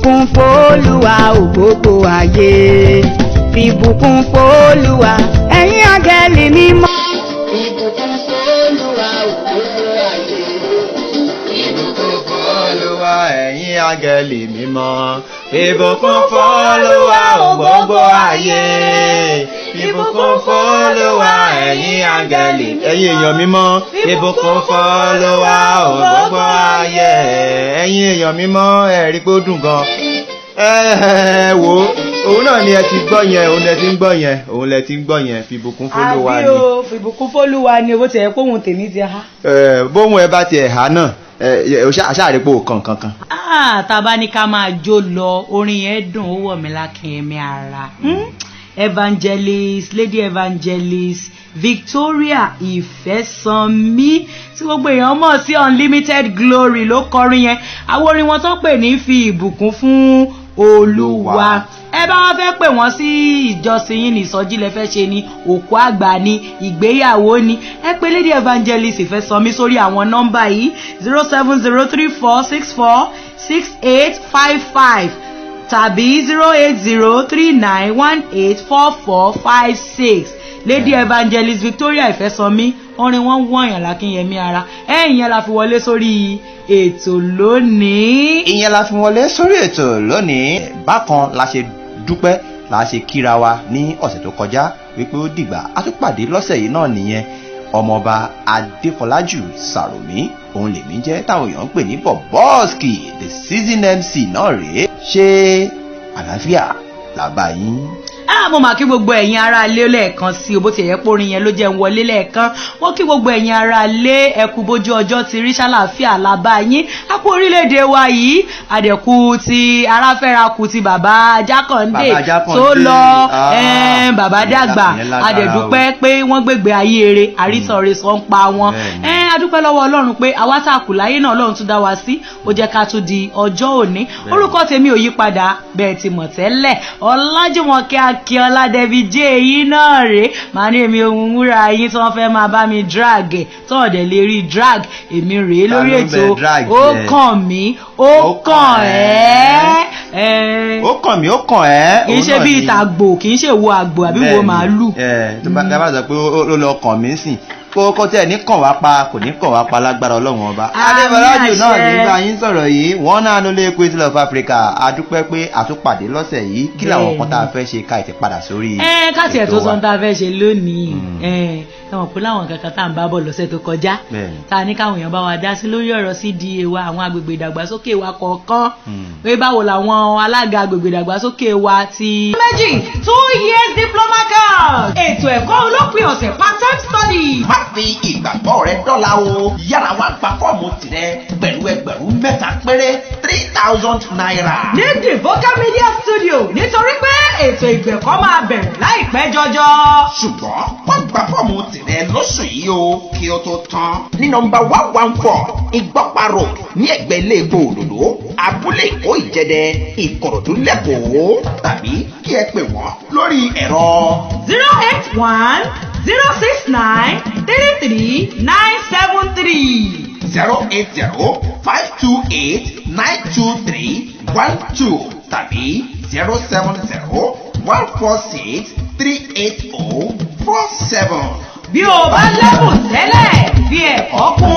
Fìbùkún f'Olúwa ò gbogbo ayé, fìbùkún f'Olúwa, ẹ̀yin áńgẹ́lì mímọ́. Fìbùkún f'Olúwa ò gbogbo ayé. Ìbùkún f'Olúwa, ẹ̀yin áńgẹ́lì mímọ́. Ìbùkún f'Olúwa ò gbogbo ayé. Ìbùkún f'Olúwa, ẹ̀yin áńgẹ́lì, ẹ̀yin èèyàn mímọ́. Ìbùkún f'Olúwa ò gbogbo ayé. Ẹ̀yin èèyàn mímọ́, ẹ rí pé ó dùn gan. Ẹ ẹ wo, òun náà ni ẹ ti gbọ́ yẹn, òun lẹ ti ń gbọ́ yẹn, òun lẹ ti ń gbọ́ yẹn. Fìbùkún f'Olúwa Àbí ni. o, fìbùkún f'Olúwa ni. Owó tiẹ̀ kóhun tèmi ti há. Ẹ, bóun ẹ bá tiẹ̀ há náà, ẹ aṣáàrípò kankan kan. Ah, tá a bá ní ká máa jó lọ, orin yẹn dùn, ó wọ̀ mí lákìnyẹmí ara. Evangelist, Lady Evangelist Victoria Ìfẹ́sànmí, tí gbogbo èèyàn mọ̀ sí Unlimited Glory, ló kọrin yẹn. Àwọn orin wọn tó pè ní "Fi Ìbùkún fún Olúwa". Ẹ bá wọn fẹ́ pè wọ́n sí ìjọsìn yín, ní ìsọjí lẹ fẹ́ ṣe ni, òkú àgbà ni, ìgbéyàwó ni, ẹ pè Lady Evangelist Ìfẹ́sànmí sórí àwọn nọ́mbà yìí: 07034646855 tàbí 08039184456. Lady Evangelist Victoria Ìfẹ́sànmí, orin wọn wọ̀nyàn lákínyẹmí ara. Ẹ̀yìn yẹn la fi wọlé sórí ètò lónìí. Ìyẹn la fi wọlé sórí ètò lónìí. Bákan la ṣe dúpẹ́, la ṣe kíra wa ní ọ̀sẹ̀ tó kọjá wípé ó dìgbà, a tún pàdé lọ́sẹ̀ yìí náà nìyẹn. Ọmọọba Adéfọlájù Sàròmí òun lèmi jẹ́, táwọn èèyàn ń pè ní Bọ̀bọ́ọ̀sì, the season MC náà rèé. Ṣé àlàáfíà làbá yín? Ah, mo mà kí gbogbo ẹ̀yin ará ilé lẹ́ẹ̀kan sí o. Bó ti yẹ pórin yẹn ló jẹ́ ń wọlé lẹ́ẹ̀kan, wọ́n kí gbogbo ẹ̀yin ará ilé. Ẹkú bójú ọjọ́ ti rí, ṣàlàáfíà làbá yín? A kú orílẹ̀-èdè wa yìí, àdẹ̀kù ti aráfẹ́ra kù ti bàbá Jákàndé Bàbá Jákàndé, tó lọ. Ah, bàbá dàgbà. ìyẹn lágbára. Adẹ̀dúpẹ́ pé wọ́n gbégbé ayé eré àrísọ̀rẹ́ sọ ń pa wọn. Adúpẹ́ lọ́wọ́ Ọlọ́run pé àwa tá a kù láyé náà, Ọlọ́run tún dá wa sí, ó jẹ́ ká tún di ọjọ́ òní. Orúkọ tèmi ò yí padà, bẹ́ẹ̀ ti mọ̀ tẹ́lẹ̀, Ọlájúmọ̀kẹ́ Akíọ́lá Dẹ́bi jẹ́ èyí náà rèé. Màá ní èmi ohun wúrà yín tí wọ́n fẹ́ máa bá mi drag ẹ̀ tí wọ́n dẹ̀ lè rí drag, èmi rèé Ta lórí ló ń bẹ ètò drag Ó ẹ? Kàn Mí Ó Kàn Ẹ́. Ó Kàn Mí Ó Kàn Ẹ́. Kì í ṣe bíi tàgbò, kì í ṣe wo àgbò àbí wo màálù. Ẹ tó bá tá bá sọ pé ó lọ kàn mí sìn, kó tẹ̀ ní kàn wá pa, kò ní kàn wá pa lágbára Ọlọ́run Ọba. Àmín. Adébọlájù náà Àṣẹ. nígbà yín sọ̀rọ̀ yìí, wọ́n náà ló lé Queen of Africa. Adúpẹ́ pé àtúpàdé lọ́sẹ̀ yìí. Kí làwọn kan tá a fẹ́ ṣe ká ìtẹ̀ padà sórí Ẹ káàtì ẹ̀ tó ètò sọ wa? tá a fẹ́ ṣe lónìí, ẹ ẹ mọ̀ pé láwọn kankan tá à ń bá bọ̀ lọ́sẹ̀ tó kọjá, tá a ní káwọn èèyàn bá wa dá sí lórí ọ̀rọ̀ CDA wa, àwọn agbègbè ìdàgbàsókè wa kọ̀ọ̀kan, pé báwo làwọn alága agbègbè ìdàgbàsókè wa ti. Méjì, 2 years diploma course, ètò ẹ̀kọ́ olópin ọ̀sẹ̀, part time study. Má fi ìgbàgbọ́ rẹ dọ́là o. Yára wá gba fọ́ọ̀mù tirẹ̀ pẹ̀lú 3,000 péré, ₦3,000. Ní The Vocal Media Studio, nítorí pé ètò ìgbẹ̀kọ́ máa bẹ̀rẹ̀ láìpẹ́ jọjọ. Ṣùgbọ́n wọ́n gba fọ́ọ̀mù tirẹ̀ lóṣù yìí o, kí o tó tán. Ní nọ́mbà 114 Ìgbọ́pá Road, ní ẹ̀gbẹ́ ilé epo Òdòdó, Abúlé Èkó, Ìjẹdẹ, Ìkòròdú lẹ́kọ̀ọ́, tàbí kí ẹ pè wọ́n lórí ẹ̀rọ 08106933973. 08052892312 tàbí 07014638047. Bí o bá lẹ́bùn tẹ́lẹ̀, fi ẹ̀kọ́ kún un.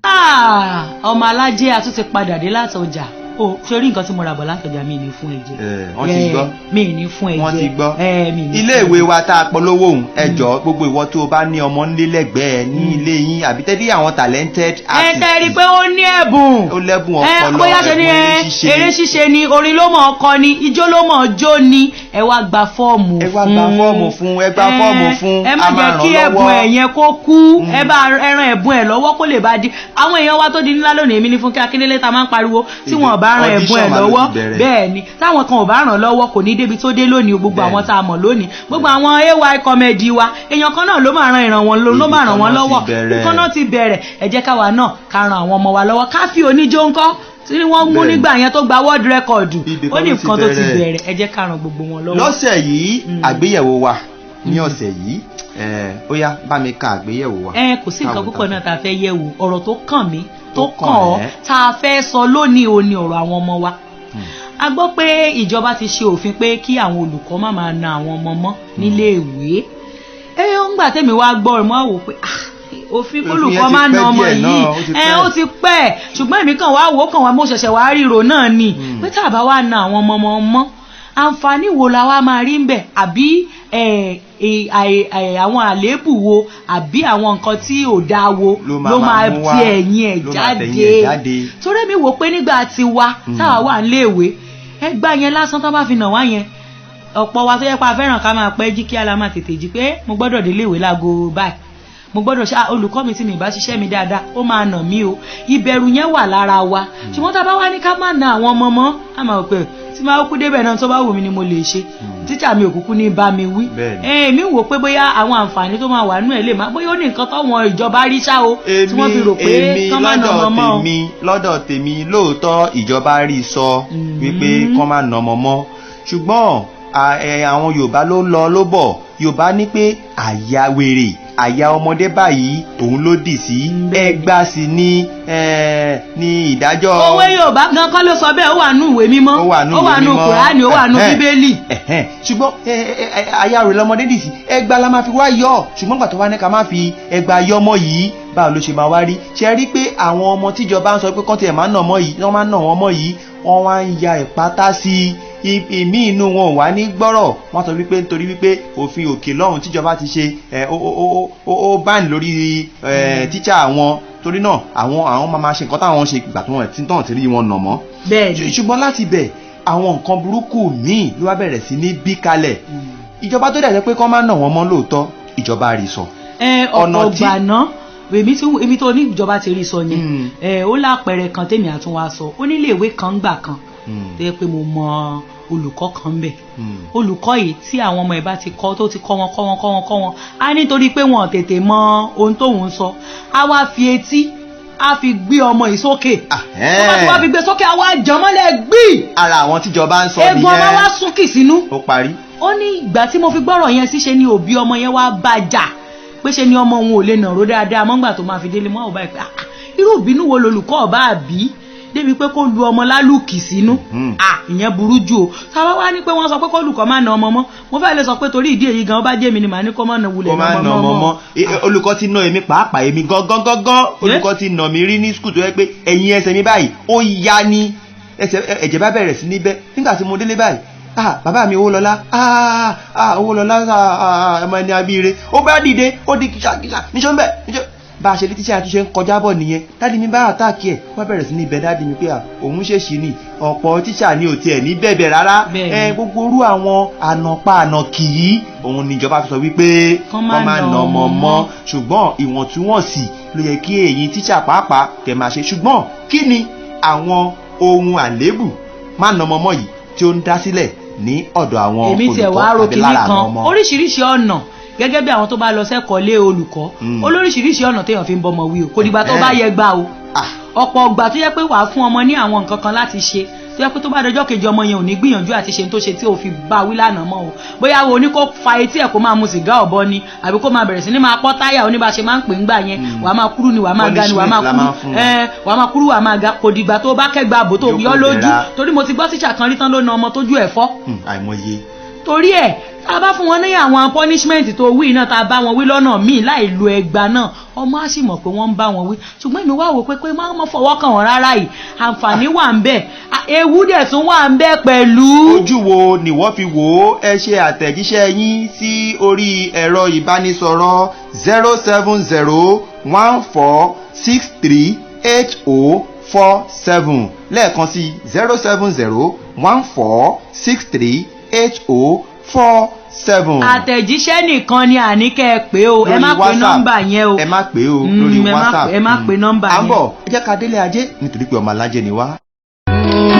Ah, ọmọ alájẹ, a tún ti padà dé láti ọjà o. Ṣe rí nǹkan tí mo rà bọ̀ látọjà? Mi ní fún ẹ jẹ. Wọ́n ti gbọ́. Mi ní fún ẹ jẹ. Wọ́n ti gbọ́. Mi ní Ilé fún ẹ ìwé jẹ. wa tá a polówó òun, ẹ jọ̀ọ́, gbogbo ìwọ tó o bá ní ọmọ ńlé lẹ́gbẹ̀ẹ́ ní ilé yín àbí tẹ́lí àwọn talented Ẹ artists. tẹ́ rí i pé ó ní ẹ̀bùn. Ó lẹ́bùn Ẹ ọpọlọ, bóyá ṣe ni ẹ̀bùn ẹ eré ṣíṣe. Eré ṣíṣe ni, orin ló mọ̀ ọkọ ni, ijó ló mọ̀ ọjọ́ ni, ẹ wá gba fọ́ọ̀mù. Ẹ wá gba fọ́ọ̀mù fún, ẹ gba fọ́ọ̀mù fún, Ẹ má a máa jẹ́ kí ràn ẹ̀bùn lọ́wọ́. ẹ̀ yẹn kó kú. Ẹ bá ẹran ẹ̀bùn ẹ̀ lọ́wọ́ kó lè bá di àwọn èèyàn wa tó di ńlá lónìí. Èmi ní Fúnkẹ́ Akíndélé ta máa ń pariwo, tí wọn ò bá ran ẹ̀bùn ẹ̀ Audition máa ló lọ́wọ́ ti bẹ̀rẹ̀. Bẹ́ẹ̀ ni, táwọn kan ò bá ràn lọ́wọ́, kò ní débi tó dé lónìí. Gbogbo àwọn tá a mọ̀ lónìí, gbogbo àwọn ay comedy wa, èèyàn kan náà ló máa ran ìràn wọn ló máa ràn Ibì wọ́n kan náà lọ́wọ́. ti bẹ̀rẹ̀. Ibì kan náà ti bẹ̀rẹ̀. Ẹ jẹ́ káwa náà ká ran àwọn ọmọ wa lọ́wọ́, ká fi oníjó ńkọ́ tí wọ́n mú nígbà yẹn tó gba world record. Ibì Ó kan ní ló ti nǹkan tó ti bẹ̀rẹ̀. bẹ̀rẹ̀. Ẹ jẹ́ ká ran gbogbo wọn lọ́wọ́. Lọ́sẹ̀ yìí, àgbéyẹ̀wò wa ní ọ̀sẹ̀ yìí. Ẹ ó yá, bá mi ka àgbéyẹ̀wò wa. Ẹ kò sí nǹkan Káwo púpọ̀ ta náà tá a fẹ́ yẹ̀ wò. Ọ̀rọ̀ tó kàn mí, tó Tó kàn kàn ọ́, ẹ́. tá a fẹ́ sọ lónìí o ní ọ̀rọ̀ àwọn ọmọ wa. A gbọ́ pé ìjọba ti ṣe òfin pé kí àwọn olùkọ́ má máa na àwọn ọmọ mọ́ níléèwé. Ẹ ń gbà tẹ́mi wá gbọ́ ẹ̀, mo wá wò pé ah, òfin Òfin kólùkọ́ yẹn ti má na pẹ́ ọmọ díẹ̀ yìí náà, ó ti ẹ pẹ́. ó ti pẹ́, ṣùgbọ́n èmi kàn wá wò ó kàn wá, mo ṣẹ̀ṣẹ̀ wá ríro náà ni pé tá a bá wá na àwọn ọmọ ọmọ mọ́, àǹfààní wo la wá máa rí ń bẹ̀, àbí àwọn àléébù wo, àbí àwọn nǹkan tí ò dáa wo Ló máa ló máa mú wá, ti ẹ̀yìn ẹ̀ ló máa tẹ̀yìn jáde? ẹ̀ jáde. Torí mi wò pé nígbà tiwa táwa wà níléèwé, ẹgbà yẹn lásán tó bá fi nà wá yẹn, ọ̀pọ̀ wa tó yẹ pé a fẹ́ràn ká máa pẹ́ jí, kí á la máa tètè jí pé mo gbọ́dọ̀ dé iléèwé láago báyìí, mo gbọ́dọ̀ ṣá olùkọ́ mi, tí mi bá ṣiṣẹ́ mi dáadáa, ó máa nà mí o. Ìbẹ̀rù yẹn wà lára wa. Ṣùgbọ́n tá a bá wá ní ká má na àwọn ọmọ mọ́, a máa wò pé tí máa kú débẹ̀ náà, tó bá wù mí ni mo lè ṣe, tíṣà mi ò kúkú ní bá mi wí. Èmi wò pé bóyá àwọn àǹfààní tó máa wà nínú ẹ̀ lè má, bóyá ó ní nǹkan táwọn ìjọba rí ṣá o, tí wọ́n fi rò pé Èmi kán má na ọmọ lọ́dọ̀ mọ́ o. tèmi, lọ́dọ̀ tèmi, lóòótọ́ ìjọba rí i sọ wípé kán má nà ọmọ mọ́, ṣùgbọ́n àwọn Yorùbá ló lọ ló bọ̀. Yorùbá ní pé àyà wèrè, àyà ọmọdé báyìí òun ló dì sí. Ẹgbà sì ni ní ìdájọ́. Òwe Yorùbá gan kọ́ ló sọ bẹ́ẹ̀, ó wà nù ìwé mímọ́. Ó wà nù Ó wà ìwé nù mímọ́. Kùránì, ó wà nù Bíbélì. Ṣùgbọ́n àyà rẹ̀ lọmọdé dì sí, ẹgbà la máa fi wá yọ. Ṣùgbọ́n gbà tó wá ní ká má fi ẹgbà yọ ọmọ yìí, báwo ló ṣe máa wá rí? Ṣe rí pé àwọn ọmọ tíjọba ń sọ pé kọ́ńtì ẹ̀ máa ń nà ọmọ yìí, wọ́n máa ń nà wọ́n mọ́ yìí, wọ́n wá ń ya ìpátá sí i. Ìmí inú wọn ò wá ní gbọ́rọ̀. Wọ́n sọ wípé nítorí wípé òfin òkè lọ́hùn tíjọba ti ṣe ẹ ó ó ó ó ó ban lórí tíṣà àwọn, torí náà àwọn máa ṣe nǹkan táwọn ṣe ìgbà tí wọ́n ti tàn tí rí wọn nà mọ́. Ṣùgbọ́n láti bẹ̀, àwọn nǹkan burúkú míì ló wá bẹ̀rẹ̀ sí ní bí kalẹ̀. Ìjọba tó dẹ̀ sọ pé kán má nà wọ́n mọ́, lóòótọ́ ìjọba rí sọ. Ẹ Ọ̀nà ọ̀pọ̀ gbà náà, èmi tí èmi tó ní ìjọba ti rí sọ yẹn, ẹ ó lápẹẹrẹ kan tèmi àtúnwá sọ. Ó nílé ìwé kan gbà kan tó yẹ pé mo mọ olùkọ́ kan bẹ̀. Olùkọ́ yìí, tí àwọn ọmọ ẹ̀ bá ti kọ́, tó ti kọ́ wọn, kọ́ wọn, kọ́ wọn, kọ́ wọn, á nítorí pé wọn ò tètè mọ ohun tóun ń sọ, á wá fi etí, á fi gbé ọmọ yìí sókè. Tó bá ti wá fi gbé sókè, á wá jọmọ́lẹ̀ gbìí. Ara àwọn tíjọba ń sọ Egun ọmọ nìyẹn. wá súnkì sínú. Ó parí. Ó ní ìgbà tí mo fi gbọ́rọ̀ yẹn síṣe ni òbí ọmọ yẹn wá bá jà pé ṣe ni ọmọ òun ò lè nàró dáadáa mọ́ngbà tó máa fi délé mọ́. Ọba ìpè, ah, irú ìbínú wo lolùkọ́ ọba àbí débi pé kó lu ọmọ lálùkì sínú? Ah, ìyẹn burú jù o. Sábà wá ní pé wọ́n sọ pé kólùkọ́ má na ọmọ mọ́, mo fẹ́ lè sọ pé torí ìdí èyí gan, ó bá jẹ́ mi ni màá ní kó má na wulẹ̀ Kó má nà ọmọ mọ́. Olùkọ́ ti nà èmi pàápàá, èmi gangan gangan, olùkọ́ ti nà mí rí ní school tó yẹ pé ẹ̀yìn ẹsẹ̀ mi báyìí ó ya ni ẹsẹ̀, ẹ̀jẹ̀ bá bẹ̀rẹ̀ sí ní bẹ́. Nígbà tí mo délé báyìí, ah, bàbá mi Owólọlá, ah, ah, Owólọlá, ah, ah, ọmọ ẹni abíire, ó bá dìde, ó di kìsàkìsà níṣó ń bẹ̀ níṣó. Bá a ṣe rí tíṣà àtúnṣe ń kọjá bọ̀ nìyẹn, daddy mi bá attack ẹ̀, wọ́n bẹ̀rẹ̀ sí ní bẹ̀ daddy mi pé à òun ṣèṣì ni. Ọ̀pọ̀ tíṣà ni ò tiẹ̀ ní bẹ̀bẹ̀ rárá. Ẹ gbogbo orú àwọn ànàpá ànàkì yìí, òun níjọba fi sọ wípé Kán má kán má nà nà ọmọ ọmọ mọ́, ṣùgbọ́n ìwọ̀ntúnwọ̀nsì ló yẹ kí èyí tíṣà pàápàá kẹ̀ máa ṣe. Ṣùgbọ́n kí ni àwọn ohun àléébù má nà ọmọ mọ́ yìí tí ó ń dá sílẹ̀ ní ọ̀dọ̀ àwọn Èmi tiẹ̀ olùkọ́ wá ro tàbí kinní lára kan. àwọn ọmọ? Oríṣiríṣi ọ̀nà, gẹ́gẹ́ bí àwọn tó bá lọ sẹ́kọ̀ọ́ lé olùkọ́, olóríṣiríṣi ọ̀nà téèyàn fi ń bọ́mọ wí o. Kò dìgbà tó bá yẹ gbà o. Ọ̀pọ̀ ọgbà tó yẹ pé wàá fún ọmọ ní àwọn nǹkan kan láti ṣe, tó yẹ pé tó bá dọjọ́ kejì, ọmọ yẹn ò ní gbìyànjú àti ṣe tó ṣe tí ò fi bá wí lánàá mọ́ o. Bóyá wo ní kó fa etí ẹ̀, kó máa mu sìgá ọ̀bọ ni, àbí kó máa bẹ̀rẹ̀ sí ní máa pọ́ táyà oníbàṣe máa ń pè ń gbà yẹn, wàá máa kúrú ni, wàá máa ga ni, wàá máa Punishment la kúrú máa ń fún wọn. Ẹ wàá máa kúrú, wàá máa ga. Kò dìgbà tó bá kẹ́gbà àbò tó Yóò yọ kó lójú. dẹ̀ra. Torí mo ti gbọ́ tíṣà kan rí tán ló na ọmọ tójú ẹ̀ fọ́. Àìmọye. Torí ẹ̀, tá a bá fún wọn ní àwọn punishment tó wí náà, tá a bá wọn wí lọ́nà míì láì lo ẹgba náà, ọmọ á sì mọ̀ pé wọ́n ń bá wọn wí. Ṣùgbọ́n èmi wá wò pé má mọ́ fọwọ́ kàn wọ́n rárá yìí, àǹfààní wà ń bẹ̀, ewu dẹ̀ tún wà ń bẹ̀ pẹ̀lú. Ojú wo ni wọ́n fi wò ó? Ẹ ṣe àtẹ̀jíṣẹ́ yín sí orí ẹ̀rọ ìbánisọ̀rọ̀ 07014638047. Lẹ́ẹ̀kan sí, 07014638047. Àtẹ̀jíṣẹ́ nìkan ni àníkẹ́ ẹ pé o, ẹ má Lórí pe WhatsApp. nọ́mbà yẹn o. Ẹ má pè o lórí Ẹ má WhatsApp. ẹ má pe nọ́mbà À ń yẹn. bọ̀, ẹ jẹ́ ká délé ajé, nítorí pé ọmọ alájẹ ni wá.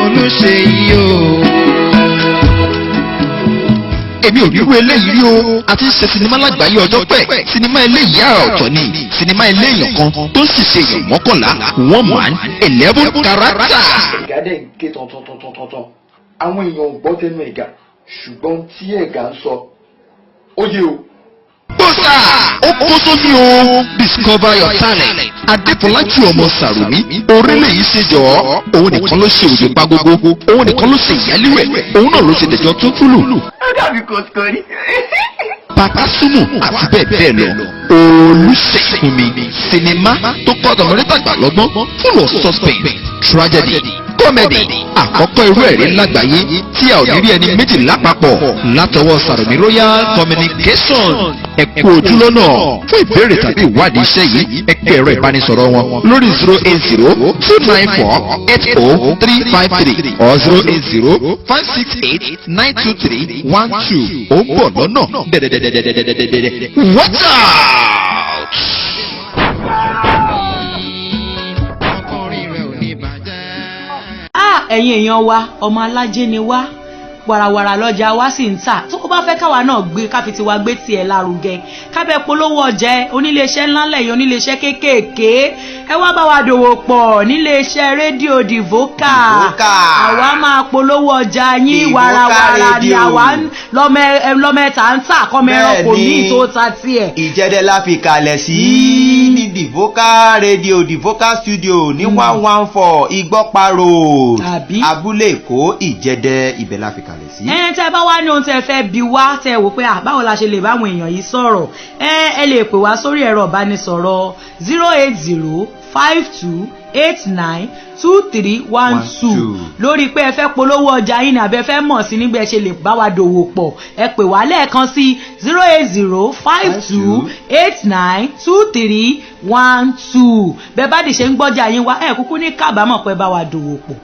Olùṣèyí o. Èmi ò ríru eléyìí rí o. A ti ń ṣe sinimá lágbàáyé ọjọ́ pẹ́. Sinimá eléyìí àrà ọ̀tọ̀ ni. Sinimá eléyàn kan tó ń sì ṣe èèyàn 11, one man 11 character. Ẹ̀gá dẹ̀ ń ké tọ̀ntọ̀ntọ̀ntọ̀ntàn, àwọn èèyàn ò gbọ́ tẹnu ẹ̀gà, ṣùgbọ́n tí ẹ̀gà ń sọ ó yé o. Bó Gbòòsà ó kó sómi o. Discover your talent. Adéfọlájú ọmọ Sàrùmí orílẹ̀ yìí ṣe jọ. Òun nìkan ló ṣe òjò pa gbogbo, òun nìkan ló ṣe ìyálíwẹ̀, òun náà ló ṣe dẹ̀jọ́ tó fúlù. Ó dàbí kòsíkòrí. Bàbá Súnmù àti bẹ́ẹ̀ bẹ́ẹ̀ lọ. Olùṣègùnmi, sinimá tó kọ́ ọ̀dọ̀mọdé tàgbà lọ́gbọ́n, full of suspense, tragedy, comedy, àkọ́kọ́ irú ẹ̀rí lágbàáyé tí a ò ní rí ẹni méjì lápapọ̀ látọwọ́ Sàrùmí Royal Communication. Ẹ kú ojúlọ́nà. Fún ìbéèrè tàbí ìwádìí iṣẹ́ yìí, ẹ pè ẹ̀rọ ìbánisọ̀rọ̀ wọn lórí 08029480353 or 08056892312. Ó ń bọ̀ lọ́nà dẹ̀dẹ̀dẹ̀dẹ̀dẹ̀dẹ̀dẹ̀. Watch out! Ah, ẹ̀yin èèyàn wa, ọmọ alájẹ ni wá, wàràwàrà lọ́jà wa sì ń tà. Tó o bá fẹ́ káwa náà gbé káfi tiwa gbé tiẹ̀ lárugẹ, kábẹ́ polówó ọjà ẹ, oníléeṣẹ́ ńlá lẹ́yìn oníléeṣẹ́ kéékèèké, ẹ wá bá wa dòwò pọ̀ níléeṣẹ́ rédíò Divoka. Divoka. Àwa máa polówó ọjà yín. Divoka Wàràwàrà ni rédíò. àwa lọ́mọ ẹ̀ta ń tà kọ́mọ ẹranko Bẹ́ẹ̀ni. míì tó ta tiẹ̀. Ìjẹ́dẹ́ la fi kalẹ̀ sí ní Divoka Radio, Divoka Studio ní 114 Igbọ́pa Road, Àbí? Abúlé Èkó, Ìjẹ́dẹ́, ibẹ̀ la fi kalẹ̀ sí. Ẹ tẹ bá wá ní ohun tẹ fẹ́ bi wá, tẹ wò pé à, báwo la ṣe lè báwọn èèyàn yìí sọ̀rọ̀, ẹ lè pè wá sórí ẹ̀rọ ìbánisọ̀rọ̀ 08052892312 two. lórí pé ẹ fẹ́ polówó ọjà yín ní àbẹ fẹ́ mọ̀ sí nígbà ẹ ṣe lè bá wa dòwò pọ̀. Ẹ pè wá lẹ́ẹ̀kan sí 08052892312. Bẹ́ẹ̀ bá dì ṣe ń gbọ́jà yín wá, ẹ kúkú ní kábàámọ̀ pé bá wa dòwò pọ̀.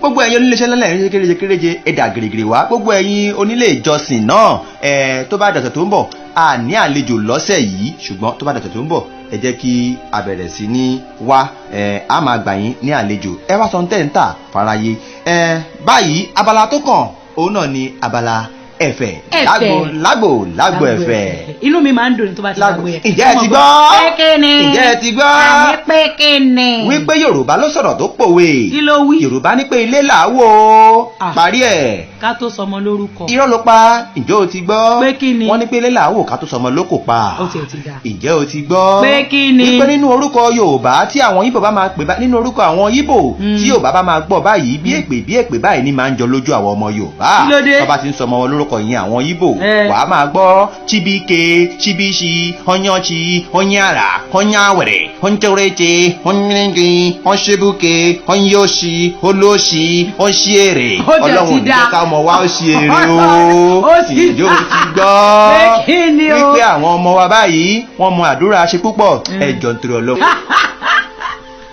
Gbogbo ẹ̀yin oníléeṣẹ́ ńlá ẹ̀yin kéréje kéréje, ẹ̀dà gìrìgìrì wá. Gbogbo ẹ̀yin onílé ìjọsìn náà, ẹ̀ tó bá dọ̀sẹ̀ tó ń bọ̀, a ní àlejò lọ́sẹ̀ yìí, ṣùgbọ́n tó bá dọ̀sẹ̀ tó ń bọ̀, ẹ jẹ́ kí a bẹ̀rẹ̀ sí ní wá, ẹ̀ á máa gbà yín ní àlejò. Ẹ wá sọ ń tẹ̀ ń tà faraye. Ẹ báyìí, abala tó kàn, òun náà ni abala ẹ̀fẹ̀. Ẹ̀fẹ̀. Lágbo lágbo lágbo ẹ̀fẹ̀. Inú mi máa ń dùn ní tó bá ti Lágbo. lágbo yẹn. Ǹjẹ́ ẹ ti gbọ́? Pé kíni? Ǹjẹ́ ẹ ti gbọ́? Àní pé kíni? Wípé Yorùbá ló sọ̀rọ̀ tó pòwe. Kí ló wí? Yorùbá ní pé ilé là á wò ó. Ah. Parí ẹ̀. Ká tó sọmọ lórúkọ. Irọ́ ló pa. Ǹjẹ́ o ti gbọ́? Pé kí ni? Wọ́n ní pé ilé là á wò ká tó sọmọ lóko pa. Ó tiẹ̀ ti dáa. Ǹjẹ́ o ti gbọ́? Pé kí ni? Wípé nínú orúkọ Yorùbá tí àwọn Ìgbò bá máa pè bá, nínú orúkọ àwọn Ìgbò tí Yorùbá bá máa gbọ́ báyìí, bí èpè bí èpè báyìí ni máa ń jọ lójú àwọn ọmọ Yorùbá. Kí ló dé? Tó bá ti ń sọmọ wọn lórúkọ ìyẹn àwọn Ìgbò, wàá máa gbọ́ Chibike, Chibishi, Onyanchi, Onyara, Onyawere, Onchoreche, Onyiringi, Onṣebuke, Onyoshi, Olóṣì, Onṣiere. Ó tiẹ̀ Ọlọ́run ti ò ní dáa. jẹ́ ká ọmọ wa ó ṣe èrè o. Ó ti Ǹjẹ́ o dáa. ti gbọ́? Pé kí ni o? Wípé àwọn ọmọ wa báyìí, wọ́n mọ àdúrà ṣe púpọ̀. Ẹ jọ̀ọ́, nítorí Ọlọ́run.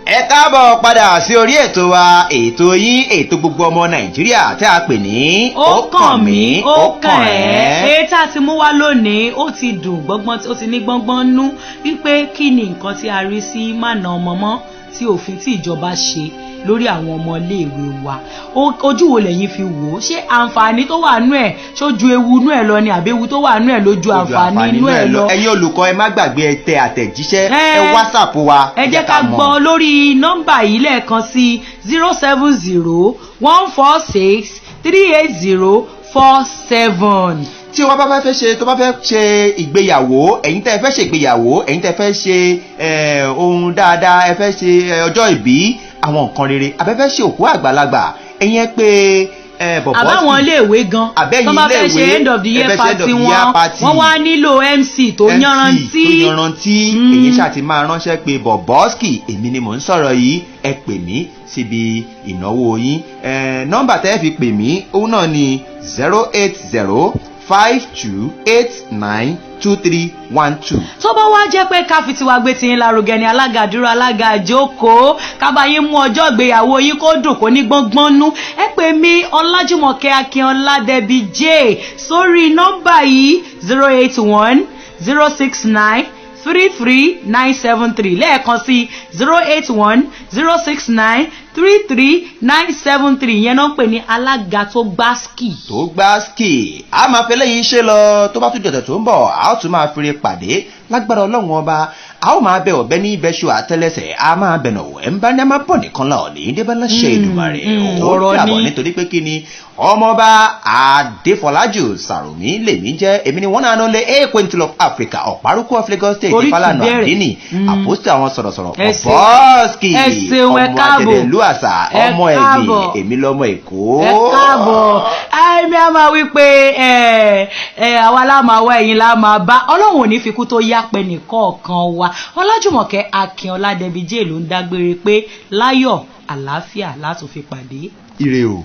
Ẹ káàbọ̀ padà sí orí ètò wa, ètò yín, ètò gbogbo ọmọ Nàìjíríà tí a pè ní Ó Kàn Mí, Ó Kàn Ẹ́. Èyí tá a ti mú wá lónìí, ó ti dùn gbọ́ngbọ́n, ó ti ní gbọ́ngbọ́n nú, wípé kí ni nǹkan tí a rí sí mànà ọmọ mọ́ tí òfin tí ìjọba ṣe lórí àwọn ọmọ iléèwé wa. Ojú wo lẹ̀yin fi wò ó? Ṣé àǹfààní tó wà nú ẹ̀ ṣó ju ewu nú ẹ̀ lọ ni, àbí ewu tó wà nú ẹ̀ ló ju àǹfààní nú ẹ̀ lọ? Ẹ̀yin olùkọ́, ẹ má gbàgbé, ẹ tẹ àtẹ̀jíṣẹ́, Ẹ. ẹ WhatsApp wa. Ẹ jẹ́ ká mọ̀. gbọ́ lórí nọ́mbà yìí lẹ́ẹ̀kan sí: 07014638047. Tí wọ́n bá fẹ́ ṣe, tó bá fẹ́ ṣe ìgbéyàwó, ẹ̀yin tẹ́ ẹ fẹ́ ṣe ìgbéyàwó, ẹ̀yin tẹ́ ẹ fẹ́ ṣe ohun dáadáa, ẹ fẹ́ ṣe ọjọ́ ìbí, àwọn nǹkan rere, abẹ́fẹ́ ṣe òkú àgbàlagbà, ẹ̀yin ẹ pé bọ̀bọ̀. Àbáwọn iléèwé gan Àbẹ́yìn tó bá fẹ́ ṣe iléèwé, end of the ẹ year fẹ́ ṣe end of party the year wọn, party. wọ́n wá nílò MC tó yanrantí. MC tó yanrantí. Èyí ṣáà ti máa ránṣẹ́ pé Bọ̀bọ́sì, èmi ni mò ń sọ̀rọ̀ yìí, ẹ pè mí síbi ìnáwó yín. Nọ́mbà tẹ́ fi pè mí, òun náà ni 08052892312. Tó bá wá jẹ́ pé ká fi tiwa gbé tiyín lárugẹ ni, alága dúró, alága jókòó, kábà yín mú ọjọ́ ìgbéyàwó yín kó dùn, kó ní gbọ́ngbọ́n nú, ẹ pè mí, Ọlájúmọ̀kẹ́ Akínọlá Debbie J, sórí nọ́mbà yìí: 08106933973. Lẹ́ẹ̀kan sí: 08106. 33973. Yẹn náà ń pè ní alága tó gbáskì. Tó gbá ski. A máa fẹ́ lẹ́yìn iṣẹ́ lọ. Tó bá tún jọ̀tọ̀ tó ń bọ̀, a ó tún máa fire pàdé lágbára Ọlọ́run Ọba. A ó máa bẹ ọ̀bẹ ní ibẹ̀ṣọ àtẹlẹsẹ̀, a máa bẹ̀nà wẹ̀ ń bá ní a máa bọ̀ nìkan la ọ̀nì débẹ́lá ṣe Èdùmàrè. Ó Ọ̀rọ̀ dàbọ̀ ni. Nítorí pé kí ni, Ọmọọba Adéfọlájù Sàrùmí lèmi jẹ́. Èmi ni wọ́n náà lé Equentil of Africa, ọ̀párùkù of Lagos State, Oríkì Ìfàlànà bẹ̀rẹ̀. Àdínì, àpòsí àwọn sọ̀rọ̀sọ̀rọ̀, Ẹ ṣeun. ọ̀bọ́ọ̀sì, Ẹ ṣeun, ẹ ọmọ káàbọ̀. àjẹdẹ̀lú àṣà, Ẹ ọmọ ẹ̀gbìn, káàbọ̀. èmi lọ́mọ Èkó. Ẹ káàbọ̀. Ẹ̀mí a máa wí pé ẹ ẹ àwa la máa wá, ẹ̀yin la máa bá. Ọlọ́run ò ní fi kú tó yápẹ́ nìkọ̀ọ̀kan wa. Ọlájùmọ̀kẹ́ Akínọlá Dẹbíjẹ́ ló ń dágbére pé láyọ̀ àlàáfíà látún fi pàdé. Ire o.